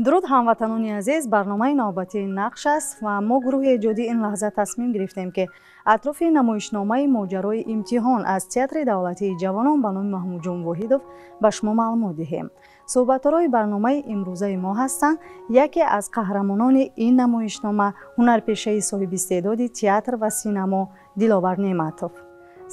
Дуруд, ҳамватанони азиз, барномаи навбатии «Нақш» аст ва мо, гурӯҳи эҷодӣ, ин лаҳза тасмим гирифтем, ки атрофи намоишномаи «Моҷарои имтиҳон» аз Театри давлатии ҷавонон ба номи Маҳмудҷон Воҳидов ба шумо маълумот диҳем. Суҳбаторои барномаи имрӯзаи мо ҳастанд яке аз қаҳрамонони ин намоишнома, ҳунарпешаи соҳибистеъдоди театр ва синамо Диловар Неъматов.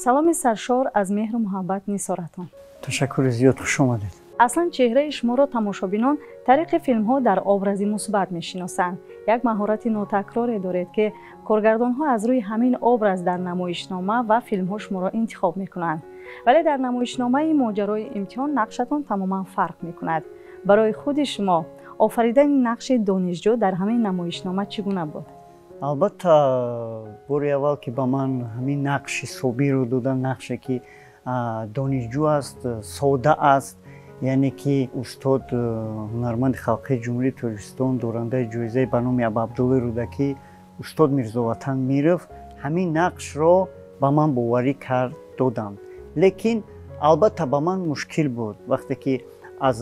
Саломи саршор аз меҳру муҳаббат нисоратон. Ташаккури зиёд, хуш омадед. Аслан чеҳраи шуморо тамошобинон тариқи филмҳо дар образи мусбат мешиносанд. Як маҳорати нотакроре доред, ки коргардонҳо аз рӯи ҳамин образ дар намоишнома ва филмҳо шуморо интихоб мекунанд. Вале дар намоишномаи «Моҷарои имтиҳон» нақшатон тамоман фарқ мекунад. Барои худи шумо офаридани нақши донишҷӯ дар ҳамин намоишнома чӣ гуна буд? Албатта, бори аввал ки ба ман ҳамин нақши Собирро доданд, нақше ки донишҷӯ аст, сода аст, яъне ки устод, ҳунарманди халқии Ҷумҳурии Тоҷикистон, дорандаи ҷоизаи ба номи Абуабдуллои Рӯдакӣ, устод Мирзоватан Миров ҳамин нақшро ба ман боварӣ кард, доданд. Лекин албатта ба ман мушкил буд, вақте ки аз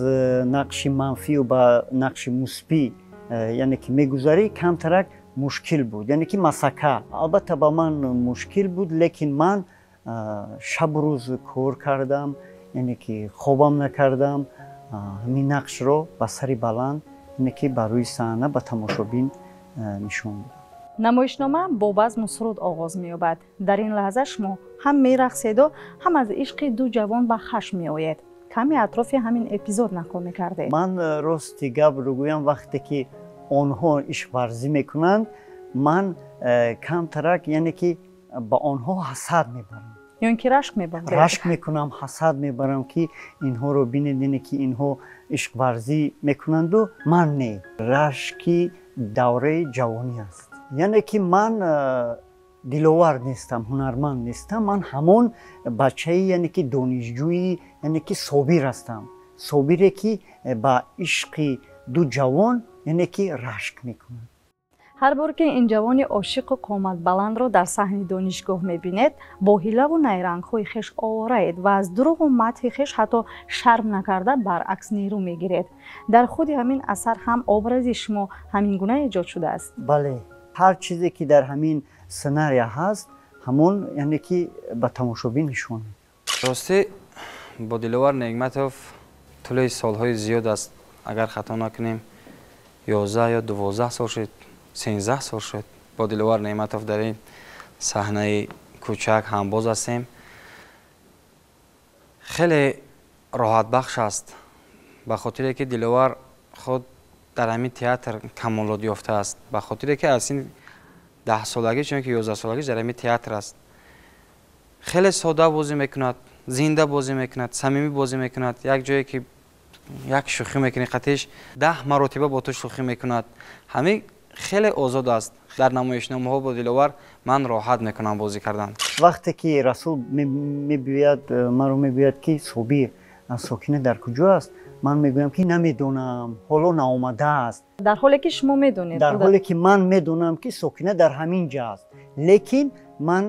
нақши манфию ба нақши мусбӣ, яъне ки мегузарӣ, камтарак мушкил буд, яъне ки масака албатта ба ман мушкил буд. Лекин ман шабу рӯз кор кардам, яъне ки хобам накардам, ҳамин нақшро ба сари баланд, яъне ки ба рӯи саҳна ба тамошобин нишон додам. Намоишнома бо базму суруд оғоз меёбад. Дар ин лаҳза шумо ҳам мерақседу, ҳам аз ишқи ду ҷавон ба хашм меоед. Каме атрофи ҳамин эпизод нақл мекардед. Ман рости гапро гӯям, вақте ки онҳо ишқварзӣ мекунанд, ман камтарак, яъне ки ба онҳо ҳасад мебарам. Ё ин ки рашк мебаред? Рашк мекунам, ҳасад мебарам, ки инҳоро бинед, яъне ки инҳо ишқварзӣ мекунанду ман не. Рашки давраи ҷавонӣ аст, яъне ки ман Диловар нестам, ҳунарманд нестам, ман ҳамон бачаи, яъне ки донишҷӯи, яъне ки Собир ҳастам, Собире ки ба ишқи ду ҷавон, яъне ки рашк мекунад. Ҳар бор ки ин ҷавони ошиқу қоматбаландро дар саҳни донишгоҳ мебинед, бо ҳилаву найрангҳои хеш овораед ва аз дурӯғу мадҳи хеш ҳатто шарм накарда, баръакс нерӯ мегиред. Дар худи ҳамин асар ҳам образи шумо ҳамин гуна эҷод шудааст? Бале, ҳар чизе ки дар ҳамин сценария ҳаст, ҳамон, яъне ки ба тамошобин нишон. Ростӣ, бо Диловар Неъматов тӯли солҳои зиёд аст, агар хато накунем, 11 ё 12 сол шуд, 13 сол шуд, бо Диловар Неъматов дар ин саҳнаи кӯчак ҳамбоз ҳастем. Хеле роҳатбахш аст, ба хотире ки Диловар худ дар ҳамин театр камолот ёфтааст, ба хотире ки аз ин 10-солагӣ, чунки 11-солагӣ дар ҳамин театр аст. Хеле сода бозӣ мекунад, зинда бозӣ мекунад, самимӣ бозӣ мекунад. Як ҷое ки як шӯхӣ мекунӣ қатиш, 10 маротиба бо ту шӯхӣ мекунад. Ҳамин хеле озод аст. Дар намоишномаҳо бо Диловар ман роҳат мекунам бозӣ кардан. Вақте ки Расул мебиёяд, маро мегӯяд, ки Собир, Сокина дар куҷо аст, ман мегӯям, ки намедонам, ҳоло наомадааст. Дар ҳоле ки шумо медонед. Дар ҳоле ки ман медонам, ки Сокина дар ҳамин ҷа аст, лекин ман,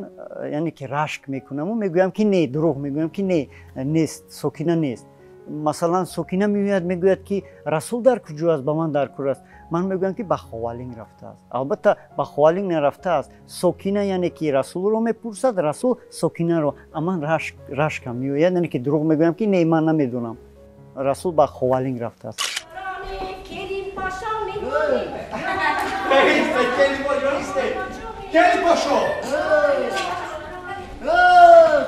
яъне ки рашк мекунаму мегӯям, ки не, дурӯғ мегӯям, ки не, нест, Сокина нест. Масалан, Сокина меояд, мегӯяд, ки Расул дар куҷо аст, ба ман дар кур аст, ман мегӯям, ки ба Ховалинг рафтааст. Албатта, ба Ховалинг нарафтааст Сокина, яъне ки Расулро мепурсад, Расул Сокинаро, а ман рашкам меояд, яъне ки дурӯғ мегӯям, ки не, ман намедонам, Расул ба Ховалинг рафтааст. Келин пошо меҳмонӣ. Келин пошо.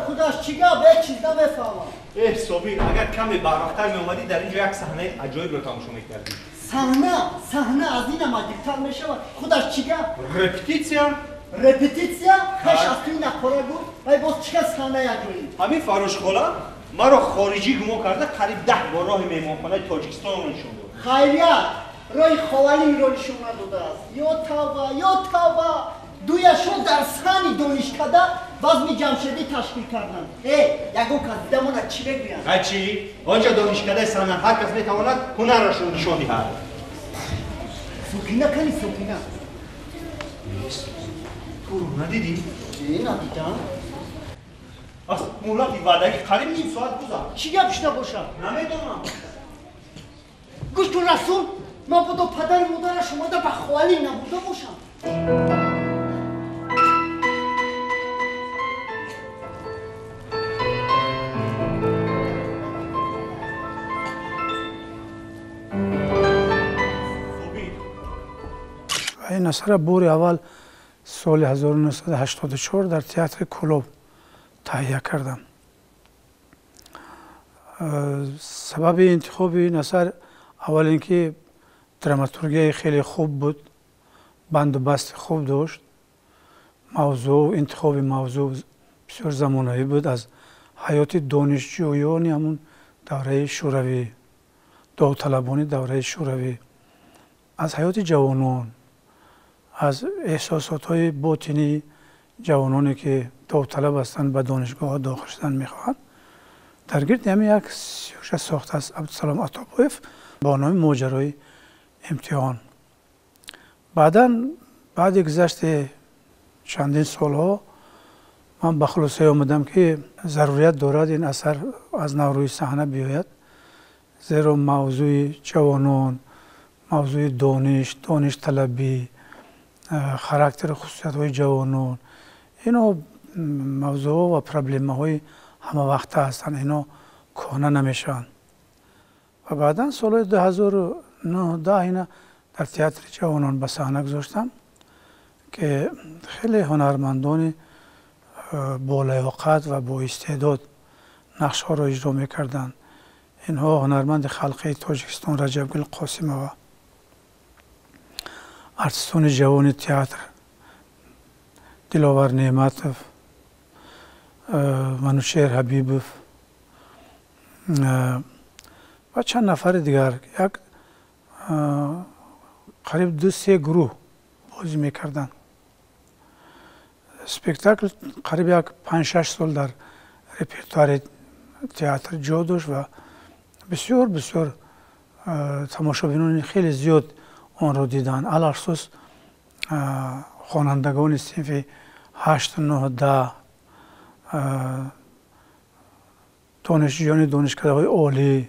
Худаш чӣ гап, ҳеҷ чиз намефаҳмам. Эҳ, Собир, агар каме барвақттар меомадӣ, дар ин ҷо як саҳнаи аҷоибро тамошо мекардӣ. Саҳна, саҳна аз инам аҷибтар мешавад. Худаш чӣ гап? Репетитсия. Репетитсия? Пеш аз ту ина қора гуфт, вай боз чӣ кас саҳнаи аҷоиб? Ҳамин Фарошхола маро хориҷӣ гумон карда, қариб 10 бор роҳи меҳмонхонаи Тоҷикистонро нишон дод. Хайрият, роҳи Ховалингро нишон надодааст. Ё тавба, ё тавба! Дуяшон дар саҳни донишкада базми ҷамшедӣ ташкил карданд. Э, ягон кас дидамона, чӣ мегӯянд? Ай, чӣ? Он ҷо донишкадаи санъат, ҳар кас метавонад ҳунарашро нишон диҳад. Сокина кани, Сокина? Туро надидӣ? Э, надидам. Аз муҳлати ваъдагӣ қариб ним соат гузашт. Чӣ гап шуда бошад? Намедонам. Гӯш кун, Расул. Мабодо падару модараш омада ба хоҳалӣ набурда бошанд. Ин асарро бори аввал соли 1984 дар театри Кӯлоб таҳия кардам. Сабаби интихоби ин асар аввал ин ки драматургияи хеле хуб буд, банду басти хуб дошт, мавзӯъ, интихоби мавзӯъ бисёр замонавӣ буд, аз ҳаёти донишҷӯёни ҳамун давраи шӯравӣ, довталабони давраи шӯравӣ, аз ҳаёти ҷавонон, аз эҳсосотҳои ботинии ҷавононе ки довталаб ҳастанд, ба донишгоҳҳо дохил шудан мехоҳанд. Дар гирди ҳамин як сюжет сохтааст Абдусалом Атобоев бо номи «Моҷарои имтиҳон». Баъдан баъди гузашти чандин солҳо ман ба хулосае омадам ки зарурият дорад ин асар аз нав рӯи саҳна биёяд, зеро мавзӯи ҷавонон, мавзӯи дониш, доништалабӣ, характеру хусусиятҳои ҷавонон, ино мавзӯъҳо ва проблемаҳои ҳамавақта ҳастанд, ино кӯҳна намешаванд. Ва баъдан солҳои 2009 ина дар театри ҷавонон ба саҳна гузоштам ки хеле ҳунармандони болаёқат ва боистеъдод нақшҳоро иҷро мекарданд. Инҳо ҳунарманди халқии Тоҷикистон Раҷабгул Қосимова, артистони ҷавони театр Диловар Неъматов, Манучеҳр Ҳабибов ва чанд нафари дигар. Як қариб 2-3 гурӯҳ бозӣ мекарданд. Спектакл қариб як 5-6 сол дар репертуари театр ҷо дошт ва бисёр бисёр тамошобинони хеле зиёд онро диданд. Алахусус хонандагони синфи 8, 9, 10, донишҷӯёни донишкадаҳои олӣ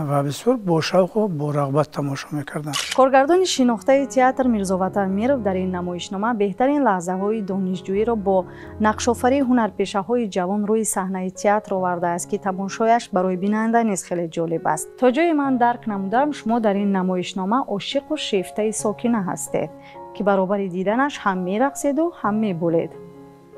ва бисёр бо шавқу бо рағбат тамошо мекарданд. Коргардони шинохтаи театр Мирзоватан Миров дар ин намоишнома беҳтарин лаҳзаҳои донишҷӯиро бо нақшофарии ҳунарпешаҳои ҷавон рӯи саҳнаи театр овардааст, ки тамошояш барои бинанда низ хеле ҷолиб аст. То ҷое ман дарк намудам, шумо дар ин намоишнома ошиқу шефтаи Сокина ҳастед, ки баробари диданаш ҳам мерақседу ҳам меболед.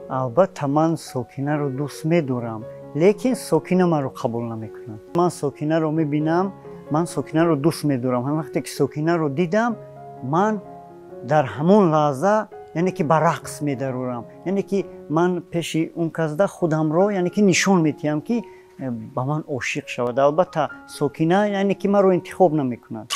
Албатта ман Сокинаро дӯст медорам, лекин Сокина маро қабул намекунад. Ман Сокинаро мебинам, ман Сокинаро дӯст медорам. Ҳам вақте ки Сокинаро дидам, ман дар ҳамон лаҳза яъне ки ба рақс медарорам, яъне ки ман пеши он касда худамро яъне ки нишон медиҳам ки ба ман ошиқ шавад. Албатта Сокина яъне ки маро интихоб намекунад.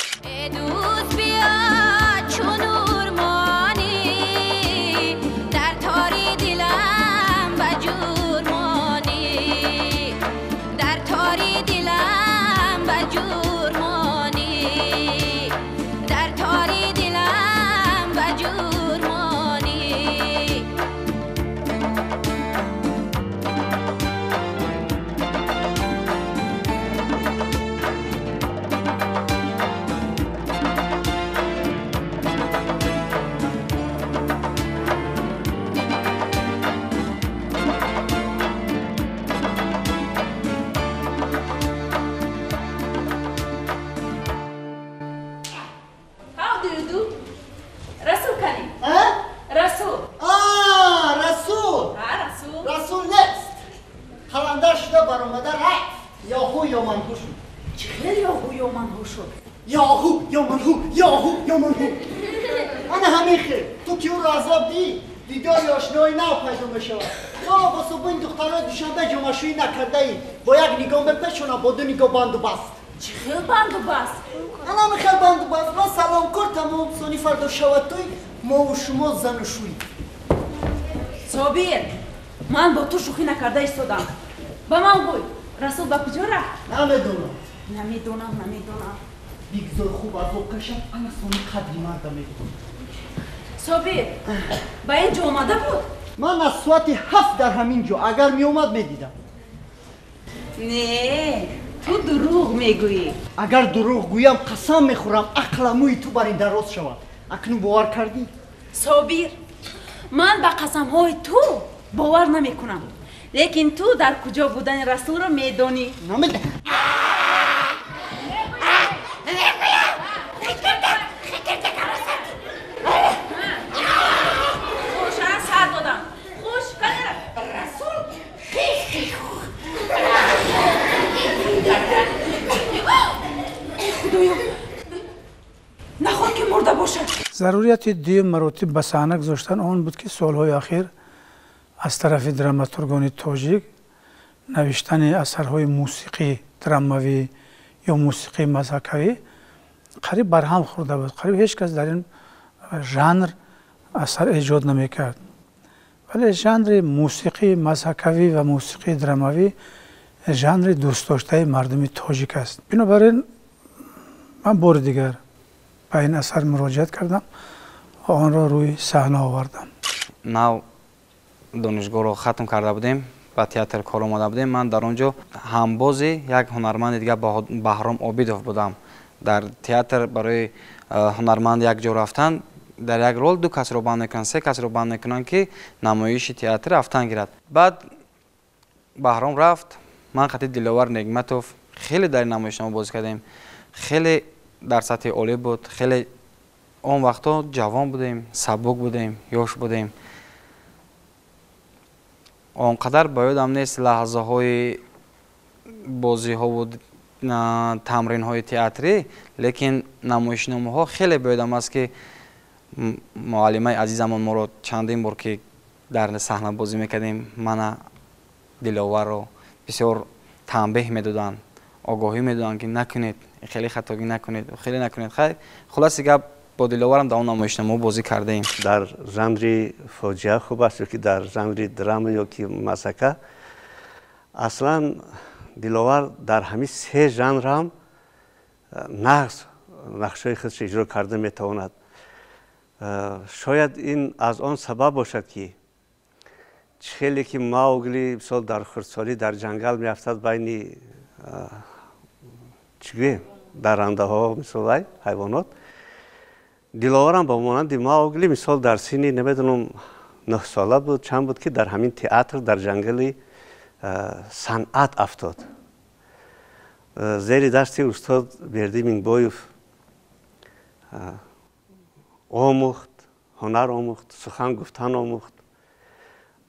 Бо ду нигоҳ банду баст. Чӣ хел банду баст? Анами хел банду баст. Ва салом кор тамом, сони фардо шавад туй, мову шумо зану шӯй. Собир, ман бо ту шӯхӣ накарда истодам. Ба ман гӯй, Расул ба куҷо рафт? Намедонам. Намедонам, намедонам. Бигзор хуб азоб кашад, ана сони қадри марда медонам. Собир, ба ин ҷо омада буд? Ман аз соати 7 дар ҳамин ҷо, агар меомад медидам. Не, Ту дурӯғ мегӯӣ. Агар дурӯғ гӯям қасам мехӯрам, ақла мӯи ту бар ин дароз шавад. Акнун бовар кардӣ? Собир, ман ба қасамҳои ту бовар намекунам. Лекин ту дар куҷо будани Расулро медонӣ. Намедонам. Зарурияти дуюм маротиб ба саҳна гузоштан он буд, ки солҳои ахир аз тарафи драматургони тоҷик навиштани асарҳои мусиқӣ драмавӣ ё мусиқии мазҳакавӣ қариб барҳам хӯрда буд. Қариб ҳеҷ кас дар ин жанр асар эҷод намекард. Вале жанри мусиқии мазҳакавӣ ва мусиқии драмавӣ жанри дӯстдоштаи мардуми тоҷик аст. Бинобар ин ман бори дигар ба ин асар муроҷиат кардам ва онро рӯи саҳна овардам. Нав донишгоҳро хатм карда будем, ба театр кор омада будем. Ман дар он ҷо ҳамбози як ҳунарманди дигар Баҳром Обидов будам. Дар театр барои ҳунарманд як ҷо рафтан дар як рол ду касро банд мекунанд, се касро банд мекунанд, ки намоиши театр рафтан гирад. Баъд Баҳром рафт, ман қати Диловар Негматов хеле дар намоишнома бозӣ кардем. Хеле дар сатҳи олӣ буд, хеле он вақтҳо ҷавон будем, сабук будем, ёш будем. Он қадар ба ёдам нест лаҳзаҳои бозиҳову тамринҳои театрӣ, лекин намоишномаҳо хеле ба ёдам аст, ки муаллимаи азизамон моро чандин бор ки дар саҳна бозӣ мекардем, мана Диловарро бисёр танбеҳ медоданд, огоҳӣ медоданд, ки накунед, хеле хатогӣ накунед, хеле накунед. Хайр, хулоси гап, бо Диловарам дар он намоишнома бозӣ кардаем. Дар жанри фоҷиа хуб аст ё ки дар жанри драма ё ки мазҳака, аслан Диловар дар ҳамин се жанр ҳам нағз нақшҳои худро иҷро карда метавонад. Шояд ин аз он сабаб бошад, ки хеле ки Маугли мисол дар хурдсолӣ дар ҷангал меафтад байни чӣ гӯем дарандаҳо, мисол ай ҳайвонот, Диловарам ба монанди Маугли мисол дар синни намедонам 9 сола буд, чанд буд, ки дар ҳамин театр дар ҷангали санъат афтод. Зери дасти устод Бердӣ Мингбоев омӯхт, ҳунар омӯхт, сухан гуфтан омӯхт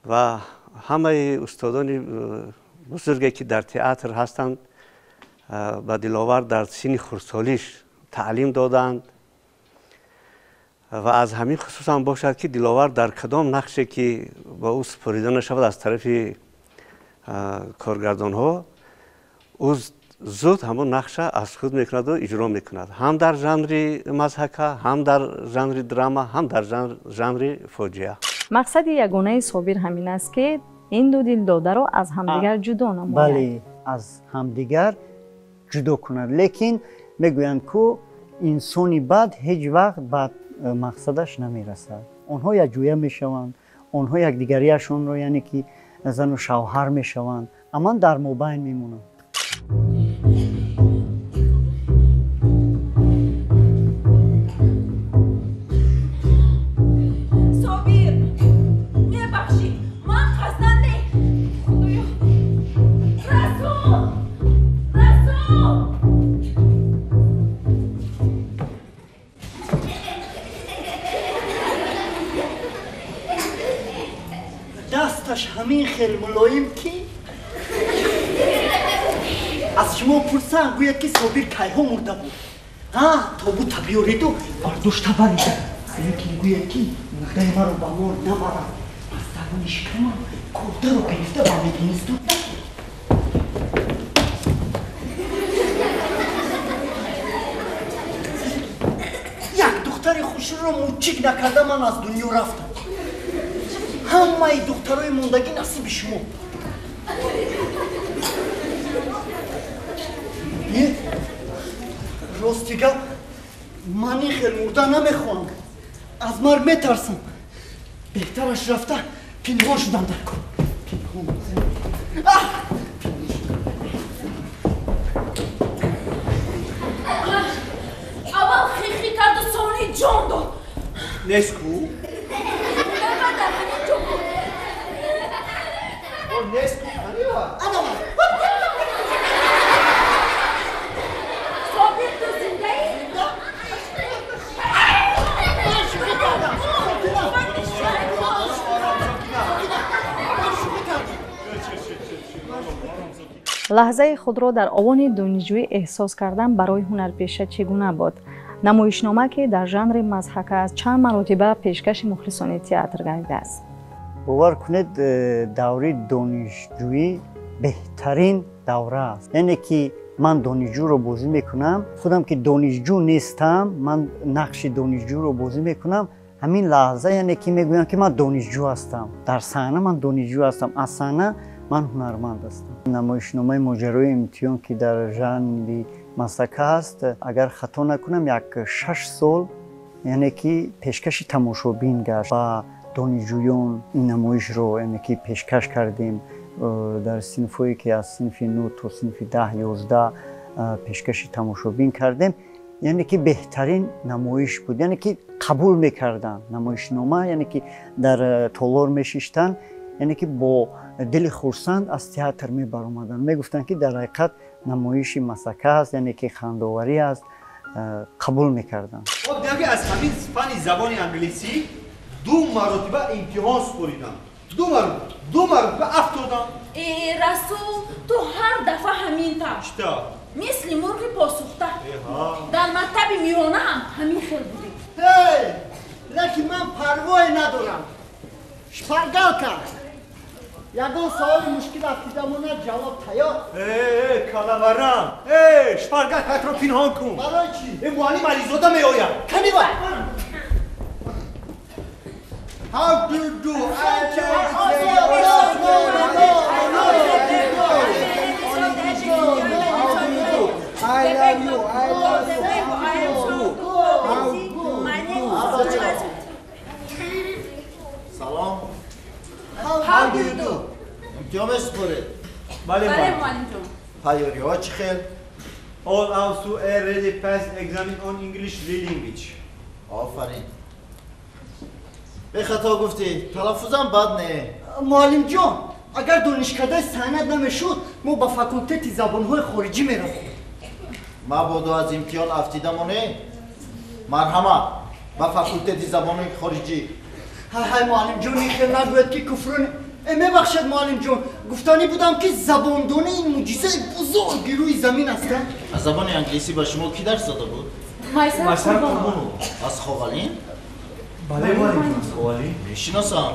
ва ҳамаи устодони бузурге ки дар театр ҳастанд ба Диловар дар синни хурдсолиш таълим доданд. Ва аз ҳамин хусусан бошад, ки Диловар дар кадом нақше ки ба ӯ супорида нашавад аз тарафи коргардонҳо, ӯ зуд ҳамон нақша аз худ мекунаду иҷро мекунад, ҳам дар жанри мазҳака, ҳам дар жанри драма, ҳам дар жанри фоҷиа. Мақсади ягонаи Собир ҳамин аст, ки ин ду дилдодаро аз ҳамдигар ҷудо намояд. Бале, аз ҳамдигар ҷудо кунад. Лекин мегӯянд, ку инсони бад ҳеҷ вақт ба мақсадаш намерасад. Онҳо якҷоя мешаванд, онҳо якдигарияшонро, яъне ки зану шавҳар мешаванд, а ман дар мобайн мемонам. Собир, мебахшӣ, ман қасдан не. Худоё, Расул, Расул! Дасташ ҳамин хел мулоим, ки аз шумо пурсанд, гӯяд, ки Собир кайҳо мурда буд. Тобута биёреду бардошта барида. Лекин гӯяд, ки мурдаи маро ба мор набарад. Аз даруни шикамам кордаро гирифта ба мединистон. Як духтари хушрӯро мучик накарда ман аз дунё рафтам. Ҳамаи духтарои мондагӣ насиби шумо. Рости гап, ман ин хел мурда намехоҳам. Аз марг метарсам. Беҳтараш рафта пинҳон шудам дар кор. Пинҳон. Нест ку? Дар ҳамин ҷо буд. Нест ку? Собир, ту зиндаӣ? Лаҳзаи худро дар овони донишҷӯӣ эҳсос кардан барои ҳунарпеша чӣ гуна буд? Намоишнома ки дар жанри мазҳака аст, чанд маротиба пешкаши мухлисони театр гардидааст? Бовар кунед, давраи донишҷӯӣ беҳтарин давра аст. Яъне ки ман донишҷӯро бозӣ мекунам, худам ки донишҷӯ нестам, ман нақши донишҷӯро бозӣ мекунам. Ҳамин лаҳза яъне ки мегӯям ки ман донишҷӯ ҳастам. Дар саҳна ман донишҷӯ ҳастам, аз саҳна ман ҳунарманд ҳастам. Намоишномаи моҷарои имтиҳон ки дар жанри мазҳака аст, агар хато накунам, як 6 сол яъне ки пешкаши тамошобин гашт ва донишҷӯён ин намоишро яъне ки пешкаш кардем дар синфҳое ки аз синфи 9 то синфи 10-11 пешкаши тамошобин кардем. Яъне ки беҳтарин намоиш буд, яъне ки қабул мекарданд намоишнома, яъне ки дар толор мешиштанд, яъне ки бо дили хурсанд аз театр мебаромаданд. Мегуфтанд ки дар ҳақиқат намоиши мазҳака аст, яъне ки хандоварӣ аст, қабул мекарданд. Аз ҳамин фани забони англисӣ 2 маротиба имтиҳон супоридам. 2 маротиба афтодам. Э, Расул, ту ҳар дафъа ҳамин тавр. Чӣ? Мисли мурғи посухта. Дар мактаби миёна ҳам ҳамин хел будем. Эй, лекин ман парвое надорам. Шпаргалка. Ягон саволи мушкил афтида монад, ҷавоб тайёр. Э, калаварам. Э, шпаргалкатро пинҳон кун. Барои чӣ? Э, муаллим Ализода меояд. Кани вай? How do you do? I love you. I love you. How do you do? Салом. How do you do? Имтиҳон месупоред? Бале, муаллим. Тайёриҳо чӣ хел? All also already passed exam on English language. Офарин. Бехато гуфтӣ, талаффузам бад не. Муаллимҷон, агар донишкадаи санъат намешуд, мо ба факултети забонҳои хориҷӣ мерафтем. Мабодо аз имтиҳон афтида монӣ? Марҳамат, ба факултети забонҳои хориҷӣ. Ҳай, ҳай, муаллимҷон, ин хел нагӯяд ки куфрон. Мебахшед, муаллимҷон, гуфтанӣ будам ки забондонӣ ин мӯъҷизаи бузурги рӯи замин аст. Аз забони англисӣ ба шумо кӣ дарс дода буд? Майсар Қурбонов. Аз Ховалин? Бале, муаллим, аз Ховалин. Мешиносам.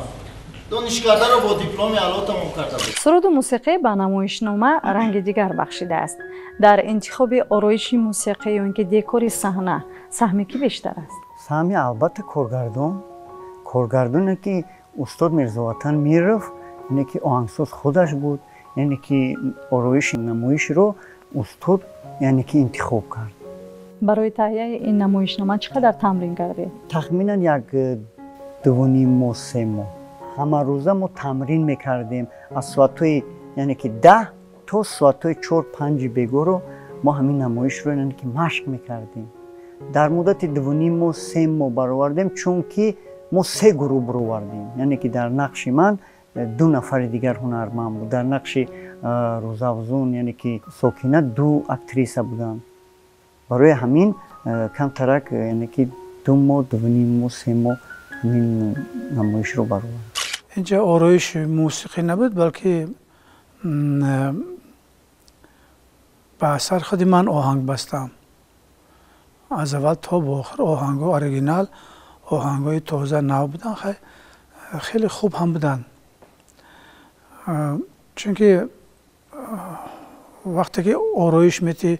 Донишкадаро бо дипломи аъло тамом карда буд. Суруду мусиқӣ ба намоишнома ранги дигар бахшидааст. Дар интихоби ороиши мусиқӣ ё ин ки декори саҳна саҳми кӣ бештар аст? Саҳми албатта коргардон. Коргардоне ки устод Мирзоватан Миров, яъне ки оҳангсоз худаш буд, яъне ки ороиши намоишро устод яъне ки интихоб кард. Барои таҳияи ин намоишнома чӣ қадар тамрин кардед? Тахминан як 2.5 моҳ, 3 моҳ. Ҳамарӯза мо тамрин мекардем аз соатҳои яъне ки 10 то соатҳои 4-5 бегоҳро мо ҳамин намоишро яъне ки машқ мекардем. Дар муддати 2.5 моҳ, 3 моҳ баровардем, чунки мо 3 гурӯҳ баровардем. Яъне ки дар нақши ман 2 нафари дигар ҳунарманд буд. Дар нақши Рӯзафзун яъне ки Сокина 2 актриса буданд. Барои ҳамин камтарак яъне ки 2 моҳ, 2.5 моҳ, 3 моҳ ҳамин намоишро баровардем. Инҷа ороиши мусиқӣ набуд, балки ба асар худи ман оҳанг бастам. Аз аввал то ба охир оҳангҳо оригинал, оҳангҳои тоза нав буданд, хеле хуб ҳам буданд. Чунки вақте ки ороиш метӣ,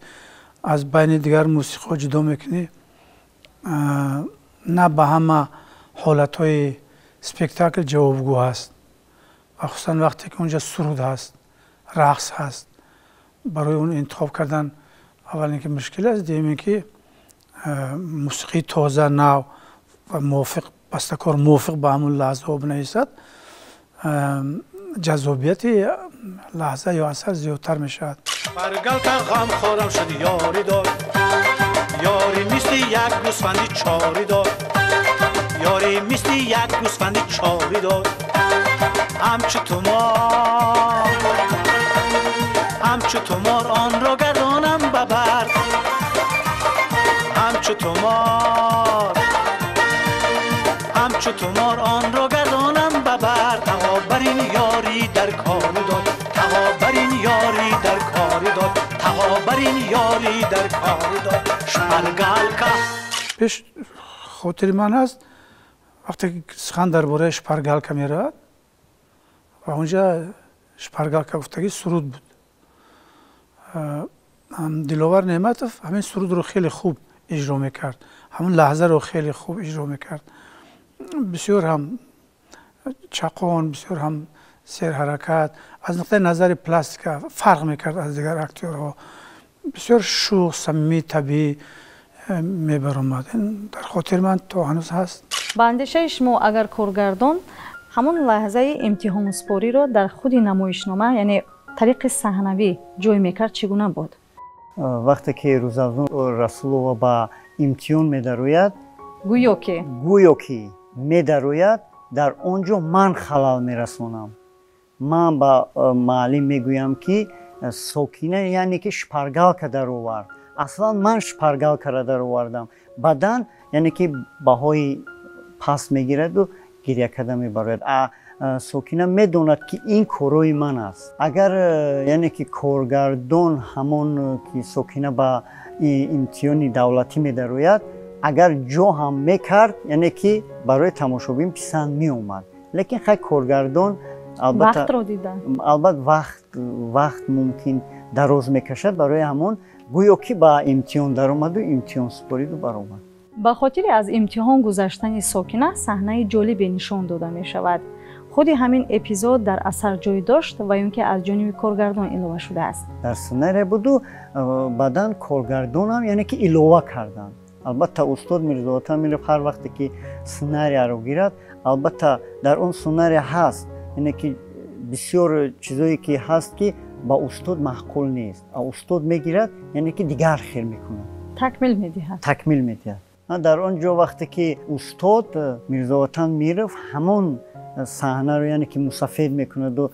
аз байни дигар мусиқиҳо ҷудо мекунӣ, на ба ҳама ҳолатҳои спектакл ҷавобгӯ ҳаст. ва хусусан вақте ки онҷа суруд ҳаст, рақс ҳаст, барои он интихоб кардан аввал ин ки мушкил аст, дуюм ин ки мусиқии тоза, нав ва мувофиқ, бастакор мувофиқ ба ҳамон лаҳзаҳо бинависад, ҷаззобияти лаҳза ё асар зиёдтар мешавад. Шпаргалка ғамхорам шуд ёри дор, ёри мисли як гӯсфанди чори дор, Ёри мисли як гӯсфанди чоридор. Ҳамчу тумор, ҳамчу тумор онро гардонам ба бар. Ҳамчу тумор, ҳамчу тумор онро гардонам ба бар. Тағо бар ин ёри дар кори дод, тағо бар ин ёри дар кори дод, тағо бар ин ёри дар кори дод. Шпаргалка. Пеш хотири ман ҳаст, вақте сухан дар бораи шпаргалка меравад, ва онҷа шпаргалка гуфтагӣ суруд буд. Диловар Неъматов ҳамин сурудро хеле хуб иҷро мекард, ҳамон лаҳзаро хеле хуб иҷро мекард. Бисёр ҳам чақон, бисёр ҳам серҳаракат, аз нуқтаи назари пластика фарқ мекард аз дигар актёрҳо. Бисёр шӯх, самимӣ, табиӣ мебаромад. Ин дар хотири ман то ҳанӯз ҳаст. Ба андешаи шумо, агар коргардон ҳамон лаҳзаи имтиҳонспориро дар худи намоишнома, яъне тариқи саҳнавӣ ҷой мекард, чӣ гуна буд? Вақте ки Рӯзафзун Расулова ба имтиҳон медарояд, гӯё ки медарояд, дар он ҷо ман халал мерасонам. Ман ба муаллим мегӯям, ки Сокина, яъне ки шпаргалка даровард. Аслан ман шпаргалкаро даровардам. Баъдан яъне ки баҳои паст мегираду гиря карда мебарояд. Сокина медонад, ки ин корои ман аст. Агар яъне ки коргардон ҳамон ки Сокина ба имтиҳони давлатӣ медарояд, агар ҷо ҳам мекард, яъне ки барои тамошобин писанд меомад. Лекин хай коргардон вақтро дида, албатта вақт мумкин дароз мекашад, барои ҳамон гӯё ки ба имтиҳон даромаду имтиҳон супориду баромад. Ба хотири аз имтиҳон гузаштани Сокина саҳнаи ҷолибе нишон дода мешавад. Худи ҳамин эпизод дар асар ҷой дошт ва ё ин ки аз ҷониби коргардон илова шудааст? Дар сценария буду, баъдан коргардонам яъне ки илова карданд. Албатта устод Мирзоватан Миров ҳар вақте ки сценарияро гирад, албатта дар он сценария ҳаст, яъне ки бисёр чизое ки ҳаст, ки ба устод маъқул нест. Устод мегирад, яъне ки дигар хел мекунад, такмил медиҳад, такмил медиҳад. Дар он ҷо вақте ки устод Мирзоватан Миров ҳамон саҳнаро яъне ки мусафед мекунаду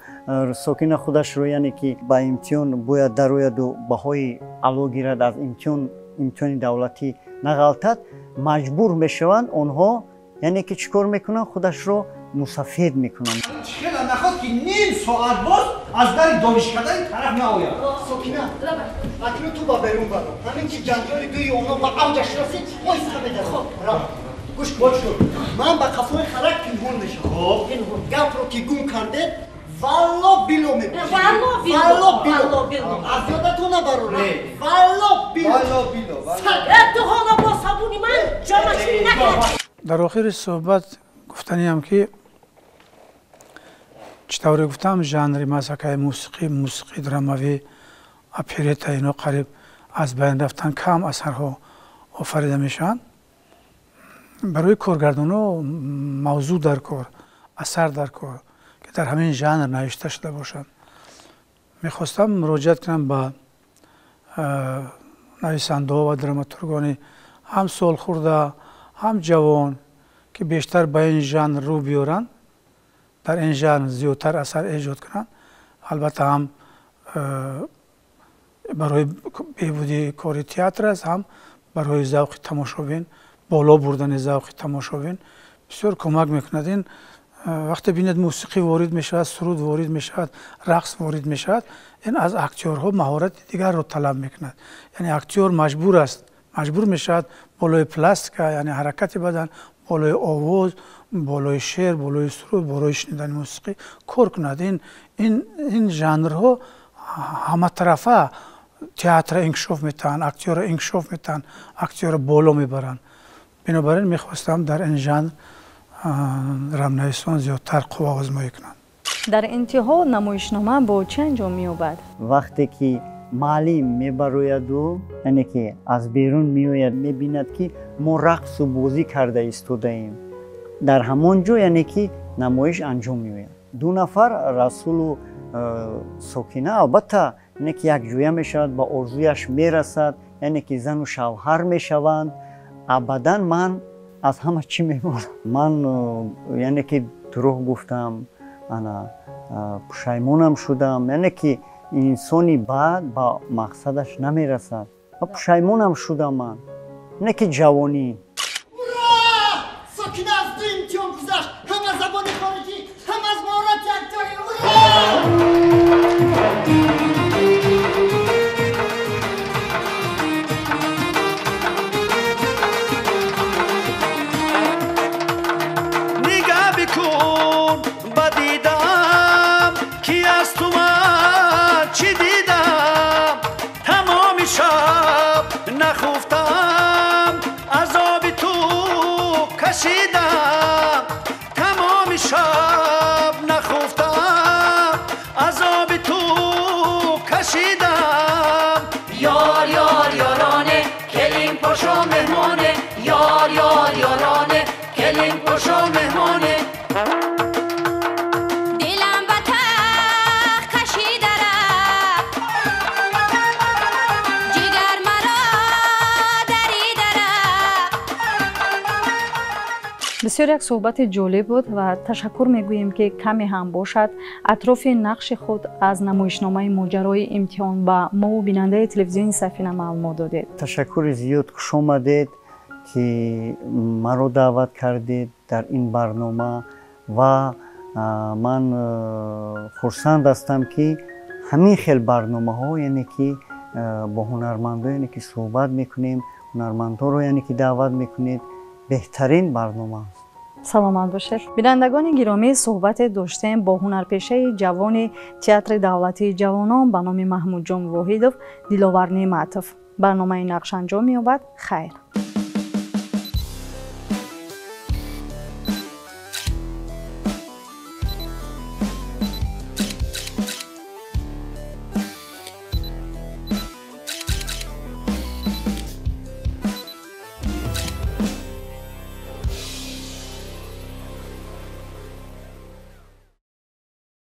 Сокина худашро яъне ки ба имтиҳон бояд дарояду баҳои аъло гирад, аз имтиҳони давлатӣ нағалтад, маҷбур мешаванд онҳо, яъне ки чӣ кор мекунанд? Худашро мусафед мекунанд. Хела нахост ки ним соат боз аз дари донишкадаи тараф наояд. Сокина, акнун ту ба берун баро. Ҳамин ки ҷанҷоли дуи онҳо ба авҷаш расид, оҳиста медарам. Гӯш кун, ман ба қафои харак пинҳон мешавам. Гапро ки гум кардед, валло било мебошед. Валло било. Аз ёдатон набарорад. Валло било. Ту ҳоло бо сабуни ман ҷомашӯӣ накард. Дар охири суҳбат гуфтаниам, ки чӣ тавре гуфтам, жанри масакаи мусиқӣ, мусиқии драмавӣ, оперета, ино қариб аз байн рафтан, кам асарҳо офарида мешаванд. Барои коргардонҳо мавзӯъ дар кор, асар дар кор, ки дар ҳамин жанр навишта шуда бошанд. Мехостам муроҷиат кунам ба нависандаҳо ва драматургони ҳам солхӯрда, ҳам ҷавон, ки бештар ба ин жанр рӯ биёранд, дар ин жанр зиёдтар асар эҷод кунанд. Албатта ҳам барои беҳбуди кори театр аст, ҳам барои завқи тамошобин, боло бурдани завқи тамошобин бисёр кӯмак мекунад. Ин вақте бинед мусиқӣ ворид мешавад, суруд ворид мешавад, рақс ворид мешавад, ин аз актёрҳо маҳорати дигарро талаб мекунад. Яъне актёр маҷбур аст, маҷбур мешавад болои пластика, яъне ҳаракати бадан, болои овоз, болои шеър, болои суруд, болои шунидани мусиқӣ кор кунад. Ин жанрҳо ҳаматарафа театрро инкишоф метаҳанд, актёрро инкишоф метаҳанд, актёрро боло мебаранд. Бинобар ин мехостам дар ин жанр рамнависон зиёдтар қувва озмоӣ кунанд. Дар интиҳо намоишнома бо чӣ анҷом меёбад? Вақте ки муаллим мебарояду, яъне ки аз берун меояд, мебинад, ки мо рақсу бозӣ карда истодаем, дар ҳамон ҷо яъне ки намоиш анҷом меояд. Ду нафар, Расулу Сокина, албатта, яъне ки якҷоя мешавад, ба орзуяш мерасад, яъне ки зану шавҳар мешаванд. Абадан ман Аз ҳама чӣ мемонам? Ман яъне ки дурӯғ гуфтам, ана пушаймонам шудам, яъне ки инсони бад ба мақсадаш намерасад. Ва пушаймонам шудам ман, не ки ҷавонӣ. Сокина аз ду имтиҳон гузашт, ҳам аз забони хориҷӣ, ҳам аз маҳорати актёрӣ. Ура! Нигаҳ бикун ба дидам, ки аз ту ман чӣ дидам, тамоми шаб нахуфтам, азоби ту кашидам, тамоми шаб нахуфтам, азоби ту кашидам. Ёр, ёр, ёроне, келин пошо меҳмоне, ёр, ёр, ёроне, келин пошо меҳмоне. Дилам ба тах кашида рафт, ҷигар маро дарида рафт. Бисёр як суҳбати ҷолиб буд ва ташаккур мегӯем, ки каме ҳам бошад атрофи нақши худ аз намоишномаи моҷарои имтиҳон ба мову бинандаи телевизиони Сафина маълумот додед. Ташаккури зиёд, хуш омадед, ки маро даъват кардед дар ин барнома ва ман хурсанд ҳастам, ки ҳамин хел барномаҳо, яъне ки бо ҳунармандо, яъне ки суҳбат мекунем, ҳунармандҳоро, яъне ки даъват мекунед, беҳтарин барнома аст. Саломат бошед. Бинандагони гиромӣ, суҳбате доштем бо ҳунарпешаи ҷавони Театри давлатии ҷавонон ба номи Маҳмудҷон Воҳидов Диловар Неъматов. Барномаи нақш анҷом меёбад. Хайр.